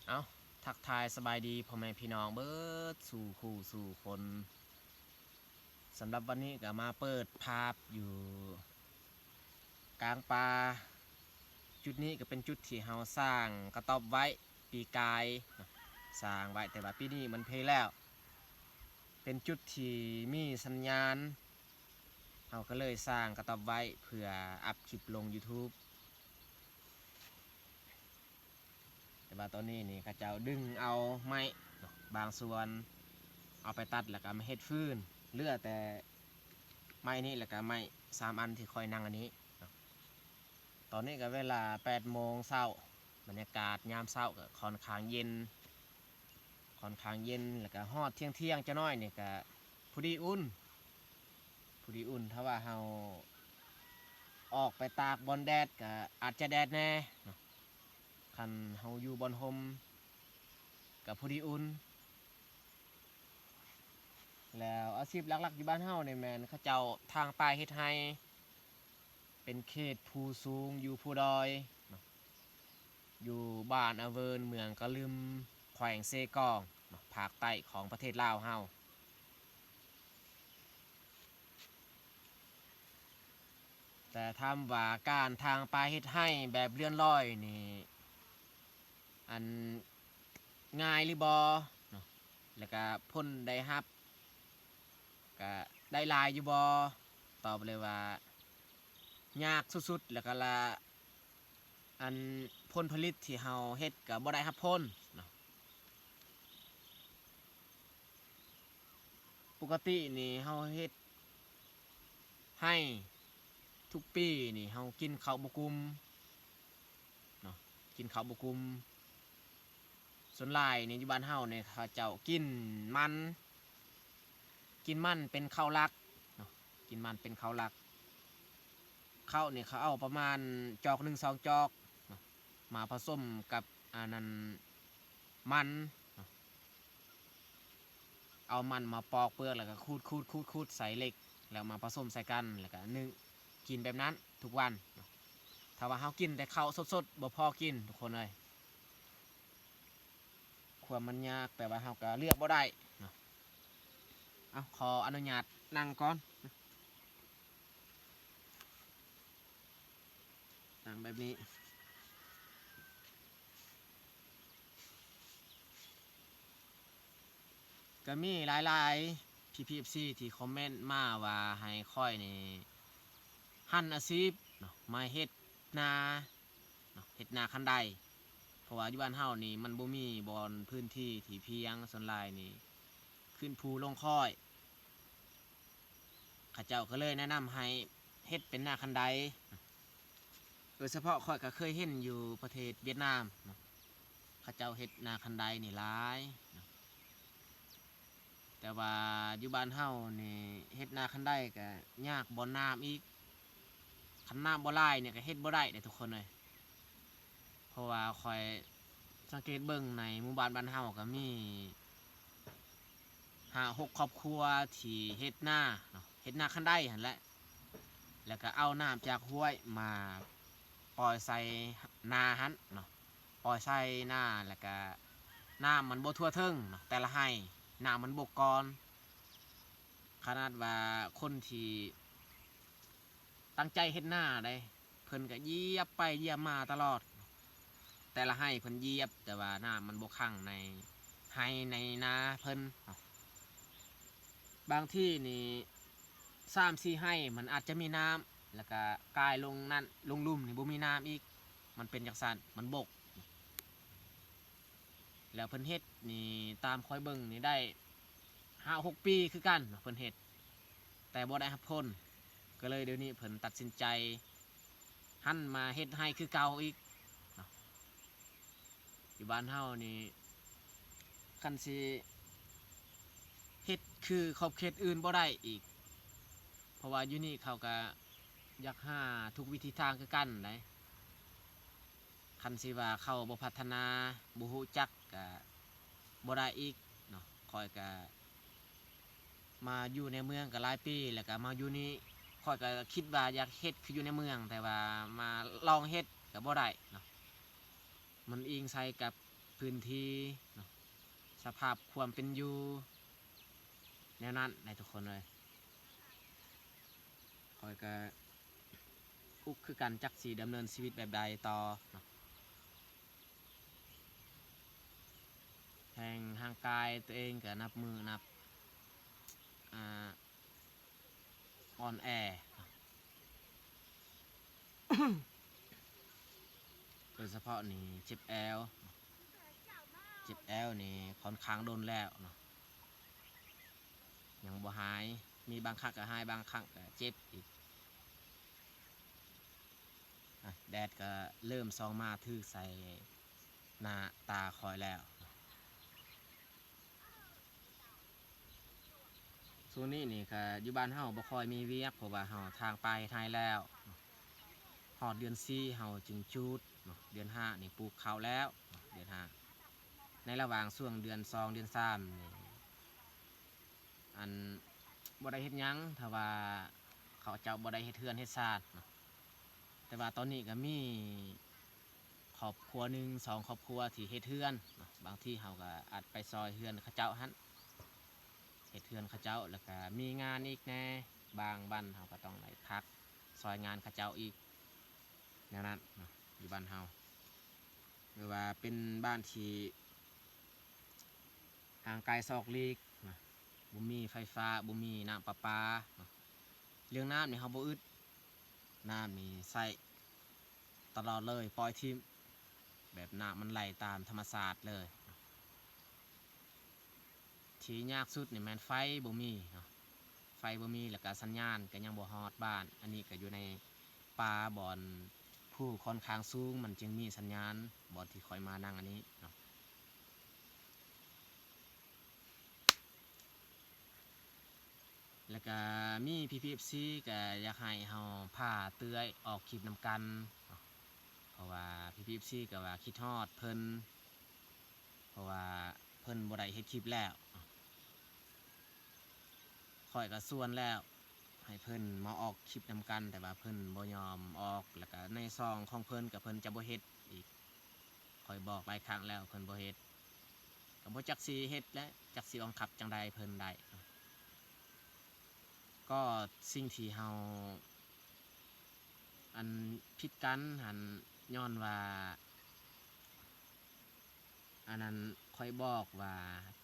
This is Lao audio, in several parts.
ເອົ້າ ທັກທາຍສະບາຍດີພໍ່ແມ່ພີ່ນ້ອງເບິດສູ່ຄູ່ສູ່ຄົນ. ສຳລັບວັນນີ້ກໍມາເປີດພາບຢູ່ກາງປ່າ. ຈຸດນີ້ກໍເປັນຈຸດທີ່ເຮົາສ້າງກະຕ໊ອບໄວ້ປີກາຍເນາະ, ສ້າງໄວ້ ແຕ່ວ່າປີນີ້ມັນເພແລ້ວ. ເປັນຈຸດທີ່ມີສັນຍານ, ເຮົາກໍເລີຍສ້າງກະຕ໊ອບໄວ້ເພື່ອອັບຄລິບລົງ YouTube. ແຕ່ວ່າຕອນນີ້ນີ້ເຂົາເຈົ້າດຶງເອົາໄມ້ເນາະ ບາງສ່ວນເອົາໄປຕັດ ແລ້ວກໍເອົາມາເຮັດຟືນ, ເຫຼືອແຕ່ໄມ້ນີ້ ແລ້ວກໍໄມ້ສາມອັນທີ່ຂ້ອຍນັ່ງອັນນີ້ເນາະ. ຕອນນີ້ກໍເວລາແປດໂມງເຊົ້າ, ບັນຍາກາດຍາມເຊົ້າກໍຄ່ອນຂ້າງເຢັນ, ຄ່ອນຂ້າງເຢັນ ແລ້ວກໍຮອດທ່ຽງໆ ຈັກໜ້ອຍນີ້ກໍພໍດີອຸ່ນ, ພໍດີອຸ່ນ. ຖ້າວ່າເຮົາອອກໄປຕາກບ່ອນແດດກໍອາດຈະແດດແດ່ເນາະ, ຄັນເຮົາຢູ່ບ່ອນຮົ່ມກໍພໍດີອຸ່ນ. ແລ້ວອາຊີບຫຼັກໆ ຢູ່ບ້ານເຮົານີ້ແມ່ນເຂົາເຈົ້າຖາງປ່າເຮັດໄຮ່, ເປັນເຂດພູສູງຢູ່ພູດອຍເນາະ, ຢູ່ບ້ານອາເວີນ ເມືອງກະລຶມ ແຂວງເຊກອງເນາະ, ພາກໃຕ້ຂອງປະເທດລາວເຮົາ. ແຕ່ຖາມວ່າການຖາງປ່າເຮັດໄຮ່ແບບເລື່ອນລອຍນີ້ ອັນ ງ່າຍຫຼືບໍ່ເນາະ ແລ້ວກະຜົນໄດ້ຮັບກະໄດ້ຫຼາຍຢູ່ບໍ່? ຕອບເລີຍວ່າຍາກສຸດໆ ແລ້ວກະລະ ອັນຜົນຜະລິດທີ່ເຮົາເຮັດກະບໍ່ໄດ້ຮັບຜົນເນາະ. ປົກກະຕິນີ້ເຮົາເຮັດໄຮ່ທຸກປີນີ້ ເຮົາກິນເຂົ້າບໍ່ກຸ້ມເນາະ, ກິນເຂົ້າບໍ່ກຸ້ມ. ສ່ວນຫຼາຍນີ້ຢູ່ບ້ານເຮົານີ້ເຂົາເຈົ້າກິນມັນ, ກິນມັນເປັນເຂົ້າຫຼັກເນາະ, ກິນມັນເປັນເຂົ້າຫຼັກ. ເຂົ້ານີ້ເຂົາເອົາປະມານຈອກໜຶ່ງສອງຈອກເນາະ ມາປະສົມກັບອັນນັ້ນ ມັນເນາະ, ເອົາມັນມາປອກເປືອກ ແລ້ວກໍຂູດໆໆໆ ໃສ່ເຫຼັກ ແລ້ວມາປະສົມໃສ່ກັນ ແລ້ວກໍໜຶ້ງກິນແບບນັ້ນທຸກວັນເນາະ. ຖ້າວ່າເຮົາກິນແຕ່ເຂົ້າສົດໆ ບໍ່ພໍກິນທຸກຄົນເອີຍ, ຄວາມມັນຍາກ ແຕ່ວ່າເຮົາກໍເລືອກບໍ່ໄດ້ເນາະ. ເອົາ ຂໍອະນຸຍາດນັ່ງກ່ອນ. ໜັງແບບນີ້ ກໍມີຫຼາຍໆ ພີ່ໆ ເອັຟຊີ ທີ່ຄອມເມັນມາວ່າໃຫ້ຂ້ອຍນີ້ຫັນອາຊີບເນາະ ມາເຮັດນາເນາະ, ເຮັດນາຄັນໄດ. ເພາະວ່າຢູ່ບ້ານເຮົານີ້ມັນບໍ່ມີບ່ອນພື້ນທີ່ທີ່ພຽງ, ສ່ວນຫຼາຍນີ້ຂຶ້ນພູລົງຄ້ອຍ. ເຂົາເຈົ້າກໍເລີຍແນະນຳໃຫ້ເຮັດເປັນນາຄັນໄດ. ໂດຍສະເພາະຂ້ອຍກໍເຄີຍເຫັນຢູ່ປະເທດຫວຽດນາມເນາະ, ເຂົາເຈົ້າເຮັດນາຄັນໄດນີ້ຫຼາຍເນາະ. ແຕ່ວ່າຢູ່ບ້ານເຮົານີ້ເຮັດນາຄັນໄດກໍຍາກບ່ອນນ້ຳອີກ, ຄັນນ້ຳບໍ່ຫຼາຍນີ້ກໍເຮັດບໍ່ໄດ້ເດ້ທຸກຄົນເອີຍ. ເພາະວ່າຂ້ອຍສັງເກດເບິ່ງໃນໝູ່ບ້ານບ້ານເຮົາກໍມີຫ້າຫົກຄອບຄົວທີ່ເຮັດນາເນາະ, ເຮັດນາຄັນໄດຫັ້ນແຫຼະ, ແລ້ວກໍເອົານ້ຳຈາກຫ້ວຍມາປ່ອຍໃສ່ນາຫັ້ນເນາະ, ປ່ອຍໃສ່ນາ ແລ້ວກໍນ້ຳມັນບໍ່ທົ່ວເຖິງເນາະ, ແຕ່ລະໄຮ່ນ້ຳມັນບົກກ່ອນ. ຂະໜາດວ່າຄົນທີ່ຕັ້ງໃຈເຮັດນາໃດ ເພິ່ນກໍຢຽບໄປຢຽບມາຕະຫຼອດ, ແຕ່ລະໄຮ່ເພິ່ນຢຽບ ແຕ່ວ່ານ້ຳມັນບໍ່ຂັງໃນໄຮ່ໃນນາເພິ່ນ. ບາງທີນີ້ສາມສີ່ໄຮ່ມັນອາດຈະມີນ້ຳ ແລ້ວກໍກາຍລົງນັ້ນ ລົງລຸ່ມນີ້ບໍ່ມີນ້ຳອີກ, ມັນເປັນຈັ່ງຊັ້ນ ມັນບົກ. ແລ້ວເພິ່ນເຮັດນີ້ ຕາມຂ້ອຍເບິ່ງນີ້ໄດ້ຫ້າຫົກປີຄືກັນເນາະ ເພິ່ນເຮັດ ແຕ່ບໍ່ໄດ້ຮັບຜົນ, ກໍເລີຍດຽວນີ້ເພິ່ນຕັດສິນໃຈຫັນມາເຮັດໄຮ່ຄືເກົ່າອີກເນາະ. ຢູ່ບ້ານເຮົານີ້ ຄັນຊິເຮັດຄືຂອບເຂດອື່ນບໍ່ໄດ້ອີກ, ເພາະວ່າຢູ່ນີ້ເຂົາກະຢາກຫາທຸກວິທີທາງຄືກັນໃດ. ຄັນຊິວ່າເຂົາບໍ່ພັດທະນາ ບໍ່ຮູ້ຈັກກະບໍ່ໄດ້ອີກເນາະ. ຂ້ອຍກະມາຢູ່ໃນເມືອງກະຫຼາຍປີ ແລ້ວກະມາຢູ່ນີ້ ຂ້ອຍກະຄິດວ່າຢາກເຮັດຄືຢູ່ໃນເມືອງ, ແຕ່ວ່າມາລອງເຮັດກະບໍ່ໄດ້ເນາະ. ມັນອີງໃສ່ກັບ ພື້ນທີ່ເນາະ ສະພາບຄວາມເປັນຢູ່ແນວນັ້ນໃດ໋ທຸກຄົນເອີຍ. ຂ້ອຍກະອຸກຄືກັນ ຈັກຊິດຳເນີນຊີວິດແບບໃດຕໍ່ເນາະ. ແຮ່ງຮ່າງກາຍຕົວເອງກະນັບມື້ນັບ ອ່າ ອ່ອນແອ ໂດຍສະເພາະນີ້ເຈັບແອວ ເຈັບແອວນີ້ຄ່ອນຂ້າງດົນແລ້ວເນາະ ຍັງບໍ່ຫາຍ ມີບາງຄັ້ງກະຫາຍ ບາງຄັ້ງກະເຈັບອີກ. ອ່ະ ແດດກະເລີ່ມສ່ອງມາຖືກໃສ່ໜ້າຕາຂ້ອຍແລ້ວ. ຊ່ວງນີ້ນີ້ກະຢູ່ບ້ານເຮົາບໍ່ຄ່ອຍມີວຽກ ເພາະວ່າເຮົາທາງປ່າເຮັດໄຮ່ແລ້ວ ຮອດເດືອນສີ່ເຮົາຈຶ່ງຈູດເນາະ ເດືອນຫ້ານີ້ປູກເຂົ້າແລ້ວເນາະ ເດືອນຫ້າ. ໃນລະຫວ່າງຊ່ວງເດືອນສອງ ເດືອນສາມນີ້ ອັນ ບໍ່ໄດ້ເຮັດຫຍັງ ຖ້າວ່າເຂົາເຈົ້າບໍ່ໄດ້ເຮັດເຮືອນເຮັດຊານເນາະ. ແຕ່ວ່າຕອນນີ້ກະມີຄອບຄົວໜຶ່ງສອງຄອບຄົວທີ່ເຮັດເຮືອນເນາະ ບາງທີເຮົາກະອາດໄປຊ່ອຍເຮືອນເຂົາເຈົ້າຫັ້ນ ເຮັດເຮືອນເຂົາເຈົ້າ ແລ້ວກະມີງານອີກແດ່ ບາງວັນເຮົາກະຕ້ອງໄດ້ພັກຊ່ອຍງານເຂົາເຈົ້າອີກ ແນວນັ້ນເນາະ. ຢູ່ບ້ານເຮົາ ຫຼືວ່າເປັນບ້ານທີ່ຫ່າງໄກສອກຫຼີກເນາະ ບໍ່ມີໄຟຟ້າ ບໍ່ມີນ້ຳປະປາເນາະ. ເລື່ອງນ້ຳນີ້ເຮົາບໍ່ອຶດ ນ້ຳນີ້ໃຊ້ຕະຫຼອດເລີຍ ປ່ອຍຖິ້ມ ແບບນ້ຳມັນໄຫຼຕາມທຳມະຊາດເລີຍ. ທີ່ຍາກສຸດນີ້ແມ່ນໄຟບໍ່ມີເນາະ ໄຟບໍ່ມີ ແລ້ວກະສັນຍານກະຍັງບໍ່ຮອດບ້ານ. ອັນນີ້ກະຢູ່ໃນປ່າ ບ່ອນພູຄ່ອນຂ້າງສູງ ມັນຈຶ່ງມີສັນຍານ ບ່ອນທີ່ຂ້ອຍມານັ່ງອັນນີ້ເນາະ. ແລ້ວກະມີພີ່ໆ ເອັຟຊີ ກະຢາກໃຫ້ເຮົາພາເອື້ອຍອອກຄລິບນຳກັນເນາະ ເພາະວ່າພີ່ໆ ເອັຟຊີ ກະວ່າຄິດຮອດເພິ່ນ ເພາະວ່າເພິ່ນບໍ່ໄດ້ເຮັດຄລິບແລ້ວ. ຂ້ອຍກະຊວນແລ້ວ ໃຫ້ເພິ່ນມາອອກຄລິບນຳກັນ ແຕ່ວ່າເພິ່ນບໍ່ຍອມອອກ ແລ້ວກະໃນຊ່ອງຂອງເພິ່ນກະເພິ່ນຈະບໍ່ເຮັດອີກ. ຂ້ອຍບອກຫຼາຍຄັ້ງແລ້ວເພິ່ນບໍ່ເຮັດ ກະບໍ່ຈັກຊິເຮັດແຫຼະ ຈັກຊິບັງຄັບຈັ່ງໃດເພິ່ນໄດ້. ກໍສິ່ງທີ່ເຮົາ ອັນ ຜິດກັນຫັ້ນ ຍ້ອນວ່າ ອັນນັ້ນ ຂ້ອຍບອກວ່າ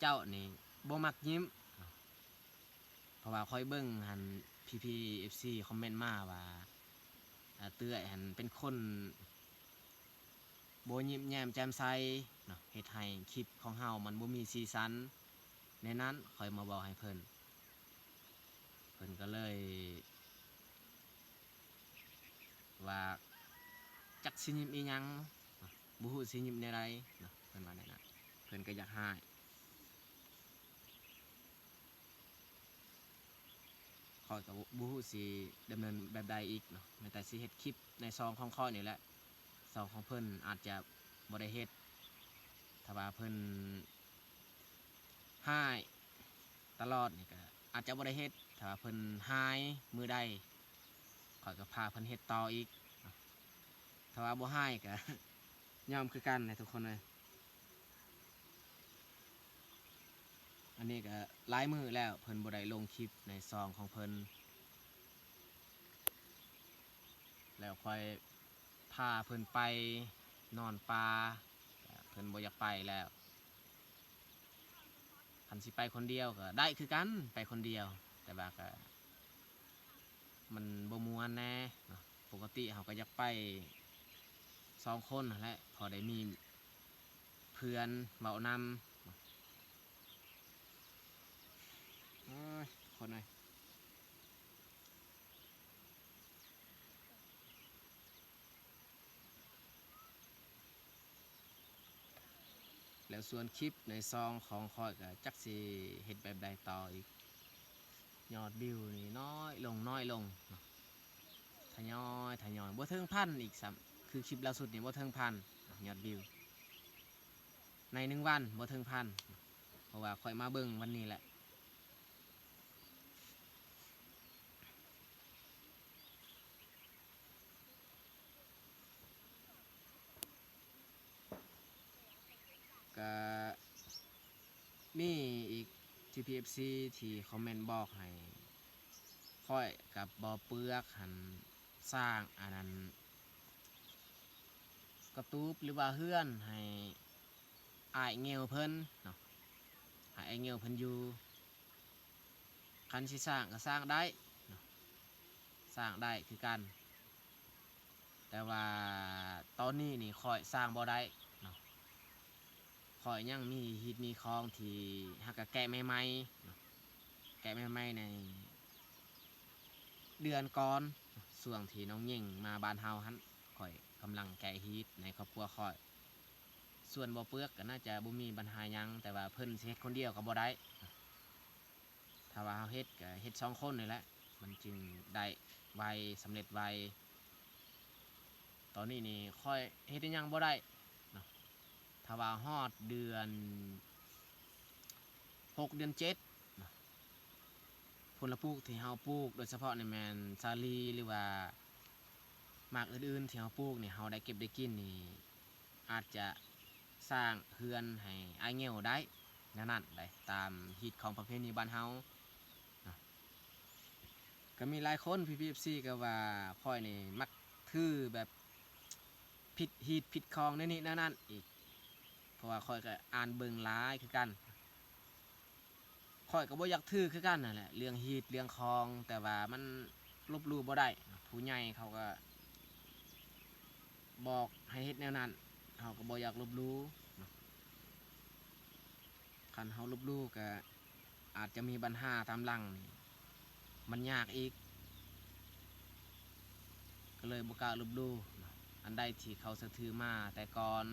ເຈົ້ານີ້ບໍ່ມັກຍິ້ມ ເພາະວ່າຂ້ອຍເບິ່ງຫັ້ນ ພີ່ໆ ເອັຟຊີ ຄອມເມັນມາວ່າ ອາ ເອື້ອຍຫັ້ນເປັນຄົນບໍ່ຍິ້ມແຍ້ມແຈ່ມໃສເນາະ ເຮັດໃຫ້ຄລິບຂອງເຮົາມັນບໍ່ມີສີສັນ. ໃນນັ້ນຂ້ອຍມາເວົ້າໃຫ້ເພິ່ນ ເພິ່ນກະເລີຍວ່າ ຈັກຊິຍິ້ມອີ່ຫຍັງ ບໍ່ຮູ້ຊິຍິ້ມແນວໃດເນາະ ເພິ່ນວ່າແນວນັ້ນ ເພິ່ນກະຢາກຮ້າຍ. ຂ້ອຍກະບໍ່ ບໍ່ຮູ້ຊິດຳເນີນແບບໃດອີກເນາະ ແມ່ນແຕ່ຊິເຮັດຄລິບໃນຊ່ອງຂອງຂ້ອຍນີ້ແຫຼະ ຊ່ອງຂອງເພິ່ນອາດຈະບໍ່ໄດ້ເຮັດ ຖ້າວ່າເພິ່ນ ຮ້າຍຕະຫຼອດນີ້ກະອາດຈະບໍ່ໄດ້ເຮັດ ຖ້າວ່າເພິ່ນຫາຍມື້ໃດ ຂ້ອຍກະພາເພິ່ນເຮັດຕໍ່ອີກ ຖ້າວ່າບໍ່ຮ້າຍກະຍອມຄືກັນແຫຼະທຸກຄົນເອີຍ. ອັນນີ້ກະຫຼາຍມື້ແລ້ວເພິ່ນບໍ່ໄດ້ລົງຄລິບໃນຊ່ອງຂອງເພິ່ນ ແລ້ວຂ້ອຍ ພາເພິ່ນໄປນອນປ່າ ເພິ່ນບໍ່ຢາກໄປແລ້ວ. ຄັນຊິໄປຄົນດຽວກະໄດ້ຄືກັນ ໄປຄົນດຽວ ແຕ່ວ່າກະມັນບໍ່ມ່ວນແດ່ເນາະ ປົກກະຕິເຮົາກະຢາກໄປສອງຄົນຫັ້ນແຫຼະ ພໍໄດ້ມີເພື່ອນເວົ້ານຳ. ໂອ້ຍ ຄົນເອີຍ. ແລ້ວສ່ວນຄລິບໃນຊ່ອງຂອງຂ້ອຍກະຈັກຊິເຮັດແບບໃດຕໍ່ອີກ ຍອດວິວນີ້ນ້ອຍລົງ ນ້ອຍລົງເນາະ ທະຍອຍ ທະຍອຍ ບໍ່ເຖິງພັນອີກຊ້ຳ ຄືຄລິບລ່າສຸດນີ້ບໍ່ເຖິງພັນເນາະ ຍອດວິວ ໃນໜຶ່ງວັນບໍ່ເຖິງພັນ ເພາະວ່າຂ້ອຍມາເບິ່ງວັນນີ້ແຫຼະ. ແ ກະມີອີກ ທີພີເອັຟຊີ ທີ່ຄອມເມັນບອກໃຫ້ຂ້ອຍກັບບໍ່ເປືອກຫັ້ນສ້າງອັນນັ້ນ ກະຕູບ ຫຼືວ່າເຮືອນໃຫ້ອ້າຍເຫງົວເພິ່ນເນາະ ໃຫ້ອ້າຍເຫງົວເພິ່ນຢູ່. ຄັນຊິສ້າງກະສ້າງໄດ້ເນາະ ສ້າງໄດ້ຄືກັນ ແຕ່ວ່າຕອນນີ້ນີ້ຂ້ອຍສ້າງບໍ່ໄດ້ເນາະ ຂ້ອຍຍັງມີຮີດມີຄອງທີ່ຫາກະແກະໃໝ່ໆເນາະ ແກະໃໝ່ໆໃນເດືອນກ່ອນ ຊ່ວງທີ່ນ້ອງເຫຍິງມາບ້ານເຮົາຫັ້ນ ຂ້ອຍກຳລັງແກະຮີດໃນຄອບຄົວຂ້ອຍ. ສ່ວນບໍ່ເປືອກກະໜ້າຈະບໍ່ມີບັນຫາຫຍັງ ແຕ່ວ່າເພິ່ນຊິເຮັດຄົນດຽວກະບໍ່ໄດ້ ຖ້າວ່າເຮົາເຮັດກະເຮັດສອງຄົນນີ້ແຫຼະ ມັນຈຶ່ງໄດ້ໄວ ສຳເລັດໄວ. ຕອນນີ້ນີ້ຂ້ອຍເຮັດອີ່ຫຍັງບໍ່ໄດ້ເນາະ ຖ້າວ່າຮອດເດືອນຫົກ ເດືອນເຈັດເນາະ ຜົນລະປູກທີ່ເຮົາປູກ ໂດຍສະເພາະນີ້ແມ່ນສາລີ ຫຼືວ່າໝາກອື່ນໆທີ່ເຮົາປູກນີ້ ເຮົາໄດ້ເກັບໄດ້ກິນນີ້ ອາດຈະສ້າງເຮືອນໃຫ້ອ້າຍເຫງົວໄດ້ ແນວນັ້ນໄດ໋ ຕາມຮີດຄອງປະເພນີບ້ານເຮົາເນາະ. ກະມີຫຼາຍຄົນ ພີພີເອັຟຊີ ກະວ່າຂ້ອຍນີ້ມັກຖືແບບຜິດຮີດຜິດຄອງແນວນີ້ແນວນັ້ນອີກ ເພາະວ່າຂ້ອຍກະອ່ານເບິ່ງຫຼາຍຄືກັນ. ຂ້ອຍກະບໍ່ຢາກຖືຄືກັນຫັ້ນແຫຼະ ເລື່ອງຮີດເລື່ອງຄອງ ແຕ່ວ່າມັນລົບຫຼູ່ບໍ່ໄດ້ ຜູ້ໃຫຍ່ເຂົາກະບອກໃຫ້ເຮັດແນວນັ້ນ ເຮົາກະບໍ່ຢາກລົບຫຼູ່ເນາະ. ຄັນເຮົາລົບຫຼູ່ກະອາດຈະມີບັນຫາຕາມຫຼັງນີ້ ມັນຍາກອີກ ກະເລີຍບໍ່ກ້າລົບຫຼູ່ເນາະ. ອັນໃດທີ່ເຂົາເຊື່ອຖືມາແຕ່ກ່ອນ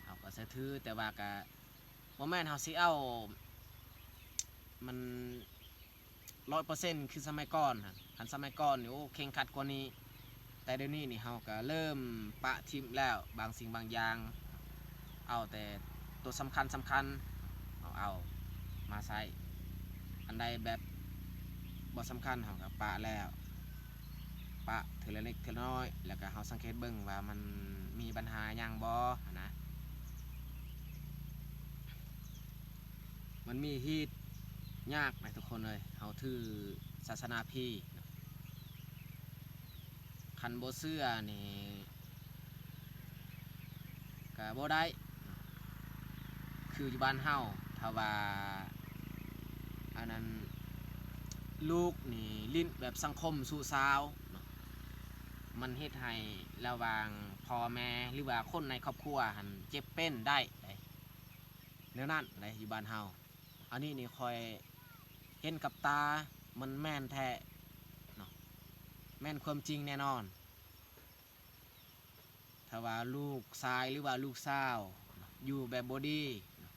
ເຮົາກະເຊື່ອຖື ແຕ່ວ່າກະບໍ່ແມ່ນເຮົາຊິເອົາມັນຮ້ອຍເປີເຊັນຄືສະໄໝກ່ອນຫັ້ນ. ຄັນສະໄໝກ່ອນນີ້ ໂອ້ ເຄັ່ງຄັດກວ່ານີ້ ແຕ່ດຽວນີ້ນີ້ເຮົາກະເລີ່ມປະຖິ້ມແລ້ວ ບາງສິ່ງບາງຢ່າງ ເອົາແຕ່ໂຕສຳຄັນສຳຄັນ ເຮົາເອົາມາໃຊ້ ອັນໃດແບບບໍ່ສຳຄັນເຮົາກະປະແລ້ວ ປະເທື່ອລະເລັກເທື່ອລະນ້ອຍ ແລ້ວກະເຮົາສັງເກດເບິ່ງວ່າມັນມີບັນຫາຫຍັງບໍ່ຫັ້ນນະ. ມັນມີຮີດຍາກນະທຸກຄົນເອີຍ ເຮົາຖືສາສະໜາພີເນາະ. ຄັນບໍ່ເຊື່ອນີ້ກະບໍ່ໄດ້ ຄືຢູ່ບ້ານເຮົາ ຖ້າວ່າອັນນັ້ນ ລູກນີ້ຫຼິ້ນແບບສັງຄົມຊູ່ຊາວເນາະ ມັນເຮັດໃຫ້ລະຫວ່າງພໍ່ແມ່ ຫຼືວ່າຄົນໃນຄອບຄົວຫັ້ນເຈັບເປັນໄດ້ ແນວນັ້ນໄດ໋ ຢູ່ບ້ານເຮົາ. ອັນນີ້ນີ້ຂ້ອຍເຫັນກັບຕາ ມັນແມ່ນແທ້ເນາະ ແມ່ນຄວາມຈິງແນ່ນອນ. ຖ້າວ່າລູກຊາຍ ຫຼືວ່າລູກສາວເນາະ ຢູ່ແບບບໍ່ດີເນາະ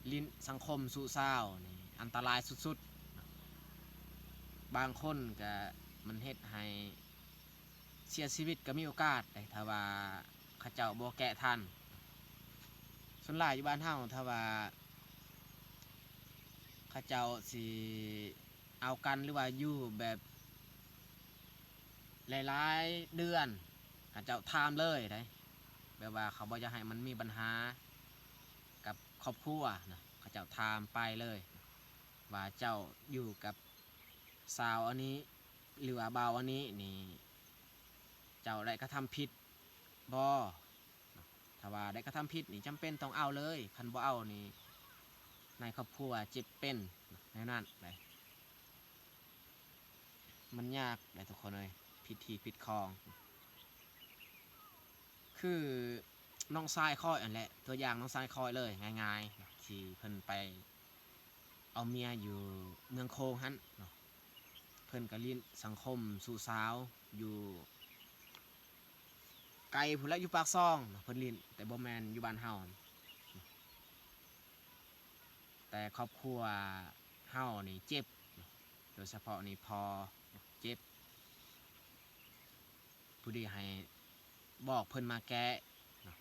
ຫຼິ້ນສັງຄົມຊູ່ຊາວນີ້ ອັນຕະລາຍສຸດໆເນາະ. ບາງຄົນກະ ມັນເຮັດໃຫ້ເສຍຊີວິດກະມີໂອກາດໄດ໋ ຖ້າວ່າເຂົາເຈົ້າບໍ່ແກະທັນ. ສ່ວນຫຼາຍຢູ່ບ້ານເຮົາ ຖ້າວ່າເຂົາເຈົ້າຊິເອົາກັນ ຫຼືວ່າຢູ່ແບບຫຼາຍໆເດືອນ ເຂົາເຈົ້າຖາມເລີຍໄດ໋ ແບບວ່າເຂົາບໍ່ຢາກໃຫ້ມັນມີບັນຫາກັບຄອບຄົວນະ ເຂົາເຈົ້າຖາມໄປເລີຍວ່າເຈົ້າຢູ່ກັບສາວອັນນີ້ ຫຼືວ່າບ່າວອັນນີ້ນີ້ ເຈົ້າໄດ້ກະທຳຜິດບໍ່? ເນາະ ຖ້າວ່າໄດ້ກະທຳຜິດນີ້ ຈຳເປັນຕ້ອງເອົາເລີຍ ຄັນບໍ່ເອົານີ້ ໃນຄອບຄົວເຈັບເປັນ ແນວນັ້ນໄດ໋. ມັນຍາກໄດ໋ທຸກຄົນເອີຍ ຜິດທີ່ຜິດຂອງ ຄືນ້ອງຊາຍຂ້ອຍຫັ້ນແຫຼະ ຕົວຢ່າງນ້ອງຊາຍຂ້ອຍເລີຍ ງ່າຍໆ ທີ່ເພິ່ນໄປ ເອົາເມຍຢູ່ເມືອງໂຂງຫັ້ນເນາະ ເພິ່ນກະຫຼິ້ນສັງຄົມຊູ່ຊາວຢູ່ໄກພຸ້ນແຫຼະ ຢູ່ປາກຊ່ອງເນາະ ເພິ່ນຫຼິ້ນ ແຕ່ບໍ່ແມ່ນຢູ່ບ້ານເຮົາ ແຕ່ຄອບຄົວເຮົານີ້ເຈັບເນາະ ໂດຍສະເພາະນີ້ພໍ່ເນາະ ເຈັບ ຜູ້ດີໃຫ້ບອກເພິ່ນມາແກ້ເນາະ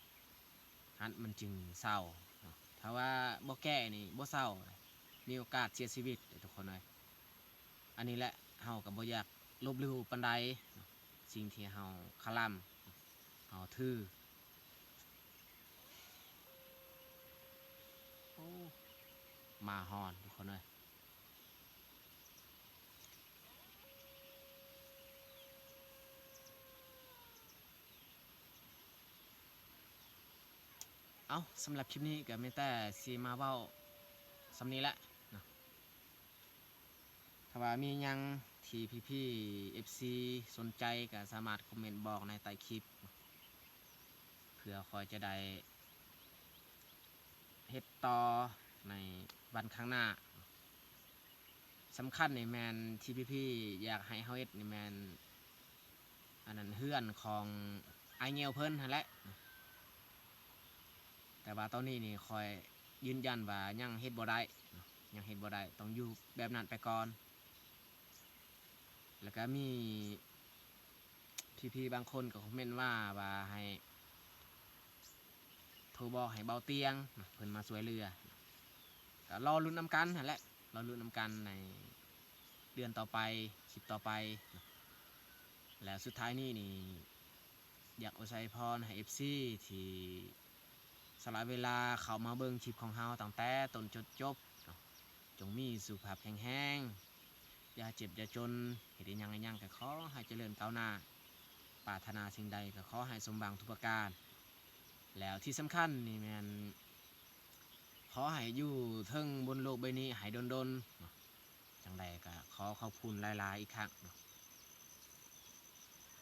ຫັ້ນມັນຈຶ່ງເຊົາເນາະ ຖ້າວ່າບໍ່ແກ້ນີ້ບໍ່ເຊົາ ມີໂອກາດເສຍຊີວິດເດ້ທຸກຄົນເອີຍ. ອັນນີ້ແຫຼະ ເຮົາກະບໍ່ຢາກລົບຫຼູ່ປານໃດເນາະ ສິ່ງທີ່ເຮົາຄະລຳ ເຮົາຖື ເ ມາຮອດທຸກຄົນເອີຍ. ເອົ້າ ສຳລັບຄລິບນີ້ກໍມີແຕ່ຊິມາເວົ້າສ່ຳນີ້ແຫຼະເນາະ. ຖ້າວ່າມີຫຍັງທີ່ພີ່ໆ ເອັຟຊີ ສົນໃຈ ກໍສາມາດຄອມເມັນບອກໃນໃຕ້ຄລິບ ເພື່ອຂ້ອຍຈະໄດ້ເຮັດຕໍ່ໃນວັນຂ້າງໜ້າ. ສຳຄັນນີ້ແມ່ນທີ່ພີ່ໆ ຢາກໃຫ້ເຮົາເຮັດນີ້ແມ່ນ ອັນນັ້ນເຮືອນຂອງອ້າຍເຫງວເພິ່ນຫັ້ນແຫຼະ. ແຕ່ວ່າຕອນນີ້ນີ້ຂ້ອຍຢືນຢັນວ່າຍັງເຮັດບໍ່ໄດ້ເນາະ, ຍັງເຮັດບໍ່ໄດ້, ຕ້ອງຢູ່ແບບນັ້ນໄປກ່ອນ. ແລ້ວກໍມີພີ່ໆ ບາງຄົນກໍຄອມເມັນມາວ່າໃຫ້ໂທບອກໃຫ້ເບົາຕຽງເນາະ ເພິ່ນມາຊ່ວຍເຫຼືອ. ກໍລໍລຸ້ນນຳກັນຫັ້ນແຫຼະ, ລໍລຸ້ນນຳກັນໃນເດືອນຕໍ່ໄປ, ຄລິບຕໍ່ໄປເນາະ. ແລ້ວສຸດທ້າຍນີ້ນີ້ ຢາກອວຍໄຊພອນໃຫ້ເອັຟຊີທີ່ສະຫຼະເວລາເຂົ້າມາເບິ່ງຄລິບຂອງເຮົາຕັ້ງແຕ່ຕົ້ນຈົນຈົບເນາະ, ຈົ່ງມີສຸຂະພາບແຂງແຮງ, ຢ່າເຈັບຢ່າຈົນ, ເຮັດອີ່ຫຍັງອີ່ຫຍັງກໍຂໍໃຫ້ຈະເລີນກ້າວໜ້າ, ປາດຖະໜາສິ່ງໃດກໍຂໍໃຫ້ສົມຫວັງທຸກປະການ. ແລ້ວທີ່ສຳຄັນນີ້ແມ່ນ ຂໍໃຫ້ຢູ່ເທິງບົນໂລກໃບນີ້ໃຫ້ດົນໆເນາະ. ຈັ່ງໃດກໍຂໍຂອບຄຸນຫຼາຍໆອີກຄັ້ງເນາະ.